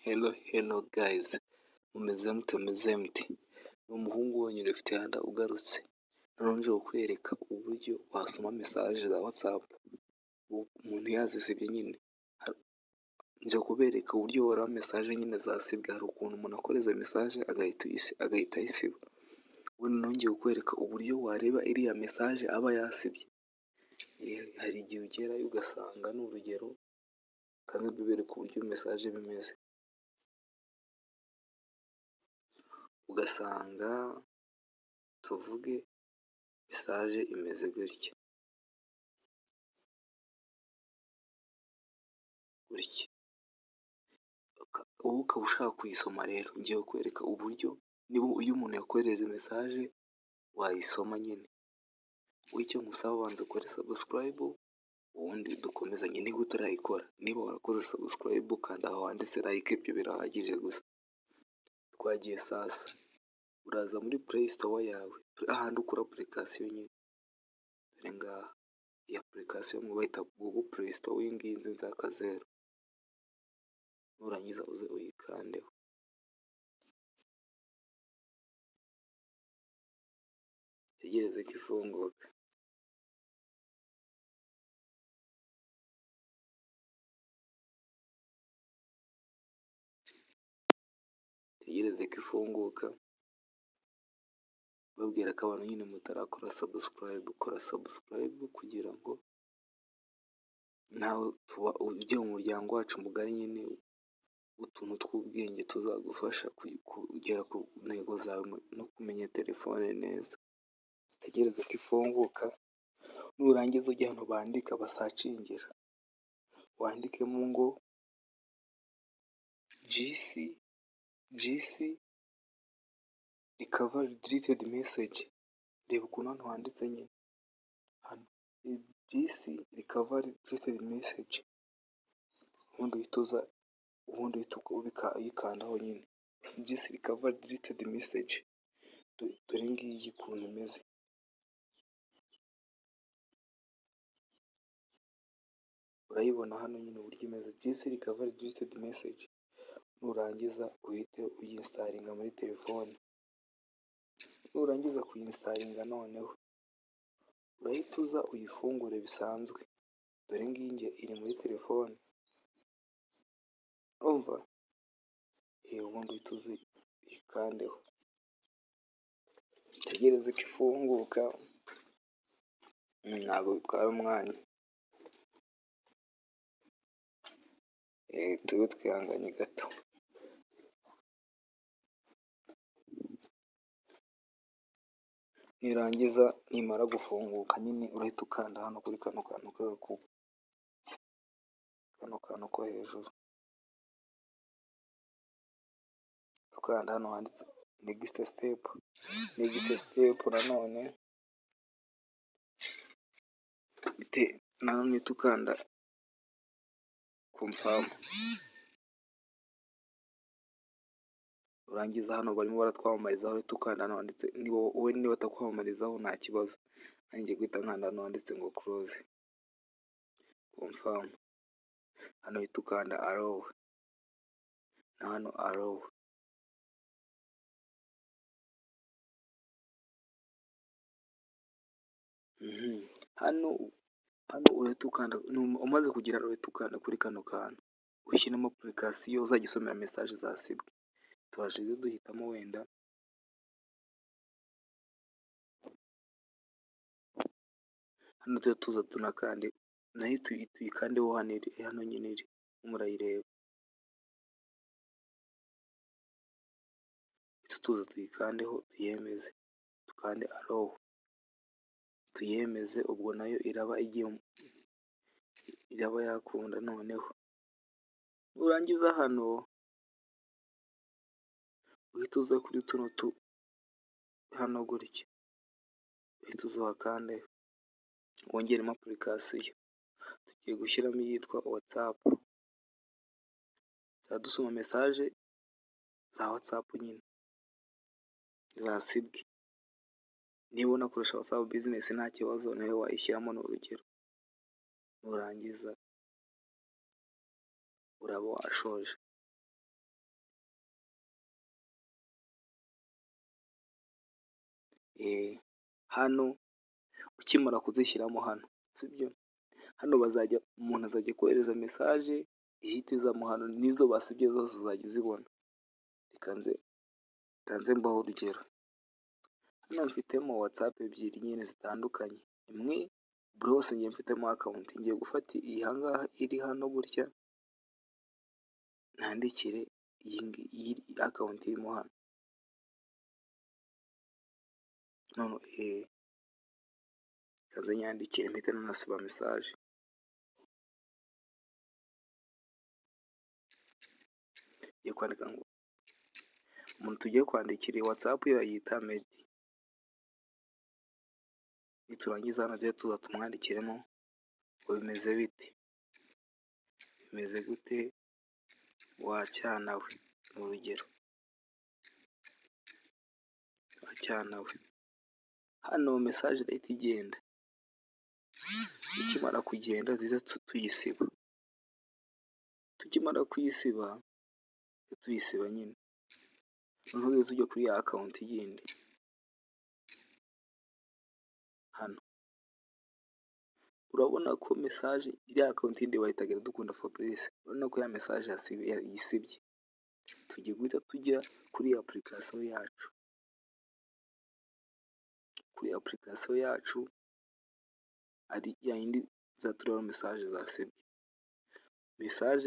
Hello, hello guys, mumeze mute, mumeze mute? Ni umuhungu wanyu Left Hand ugarutse, noneho nje kukwereka uburyo wasoma message za WhatsApp umuntu yazisibye nyine. Nje kubereka uburyo wareba message nyine zasibwe. Hari ukuntu umuntu akohereza message agahita ayisiba. Ubu noneho ngiye kukwereka uburyo wareba iriya message aba yasibye. Hari igihe ugerayo ugasanga, ni urugero, kandi mbibereke uburyo message bimeze. Ugasanga, tuvuge message imeze gutya. Gutya. Wowe ukaba ushaka kuyisoma rero, ngiye kukwereka uburyo niba iyo umuntu yakoherereje message wayisoma nyine. Wowe icyo ngusaba, banza ukore subscribe, ubundi dukomezanye niba utarayikora. Niba warakoze subscribe, kanda aho handitse like, ibyo birahagije gusa. Twagiye sasa. Uraza muri Play Store yawe, ahandi ukura application nyine. Dore ngaha. Iyi application bayita Google Play Store, iyi ngiyi nziza y'akazeru. Nurangiza uze uyikandeho. Utegereze ko ifunguka. Utegereze ko ifunguka. Mbabwira ko abantu nyine mutarakora subscribe, kora subscribe kugira ngo nawe tuba ujye mu muryango wacu mugari nyine w'utuntu tw'ubwenge tuzagufasha kugera ku ntego zawe no kumenya telefone neza. Utegereze ko ifunguka, nurangiza ujye ahantu bandika basearchingira. Wandikemo ngo GC recovery deleted message. Reba ukuntu hano handitse nyine. Hano GC recovery deleted message. Ubundi uhita uza, ubundi uhita uyikandaho nyine. GC recovery deleted message. Dore ngiyi ukuntu imeze. Urayibona hano nyine uburyo imeze. GC recovery deleted message. Nurangiza uhite uyinstallinga muri telefone. Nurangiza kuyinstallinga noneho, urahita uza uyifungure bisanzwe. Dore ngiyi njye iri muri telefone. Urumva? Ubundi uhite uza uyikandeho. Utegereze ko ifunguka, ntabwo bitwara umwanya. Tube twihanganye gato. Nirangiza, nimara gufunguka nyine, urahita ukanda hano kuri kano kantu k'agakubo. Kano kantu ko hejuru. Ukanda hano handitse next step. Next step nanone, nanone uhite ukanda confirm. Urangiza hano barimo baratwamamarizaho, uhita ukanda hano handitse, niba wowe niba batakwamamarizaho nta kibazo. Nanjye ngiye guhita nkanda hano handitse ngo close. Confirm. Hano uhita ukanda allow. Na hano allow. Hano urahita ukanda, umaze kugera urahita ukanda kuri kano kantu. Ushyiremo application uzajya usomera message zasibwe. Turaje rero duhitamo wenda hano tujye tuza tunakande, nayo tuyikandeho hano iri, hano nyine iri, murayireba. Tuza tuyikandeho tuyemeze, tukande allow. Tuyemeze, ubwo nayo iraba igiye, iraba yakunda noneho. Nurangiza hano uhite uza kuri tuno tu hano gutya. Uhite uza uhakande wongeremo application. Tugiye gushyiramo iyitwa WhatsApp. Tuzajya dusoma message za WhatsApp nyine zasibwe. Niba unakoresha WhatsApp Business nta kibazo, nayo wayishyiramo, ni urugero. Nurangiza uraba washoje. Hano ukimara kuzishyiramo hano, sibyo? Hano bazajya, umuntu azajya kohereza message ihita izamo hano, n'izo basibye zose uzajya uzibona. Reka nze mbahe urugero. Hano mfitemo WhatsApp ebyiri nyine zitandukanye, imwe buri hose ngiye mfitemo account. Ngiye gufata iyi ahangaha iri hano gutya, nandikire iyi account irimo hano. Reka nze nyandikire mpite nanasiba message. Ngiye kwandika ngo umuntu tugiye kwandikira iyi WhatsApp ye bayita Meddy. Niturangiza hano tujye tuza tumwandikiremo ngo bimeze bite, bimeze gute wa cyana we, ni urugero, wa cyana we. Hano message irahita igenda, ikimara kugenda tuze tuyisiba, tukimara kuyisiba tuyisiba nyine, noneho duhite tujya kuri ya account yindi hano. Urabona ko message iriya account yindi bayitaga Iradukunda Fabrice, urabona ko ya message yisibye. Tugiye guhita tujya kuri application yacu, kuri application yacu ari ya yindi tuzajya tureba message zasibwe. Message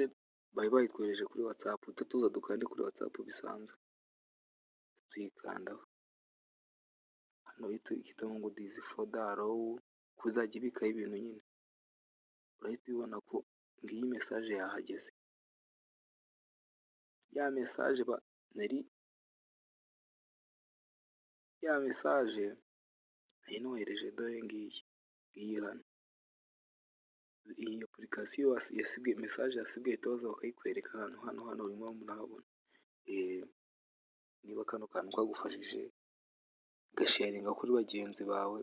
bari bayitwohereje kuri WhatsApp, duhite tuza dukande kuri WhatsApp bisanzwe, tuyikandaho. Hano uhita uhitamo ngo this folder allow, ko izajya ibikaho ibintu nyine, urahita ubibona ko ngiyi message yahageze. Ya message nari, ya message nari nohereje dore ngiyi, ngiyi hano. Iyi application yasibwe, message yasibwe bahita baza bakayikwereka hano, hano, hano urimo murahabona. Niba kano kantu kagufashije, gasharinga kuri bagenzi bawe,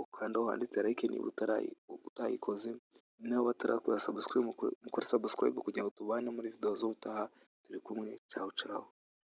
ukanda aho handitse like niba utayikoze, niba batarakora subscribe mukore subscribe kugira ngo tubane muri video z'ubutaha, turi kumwe, cawu cawu.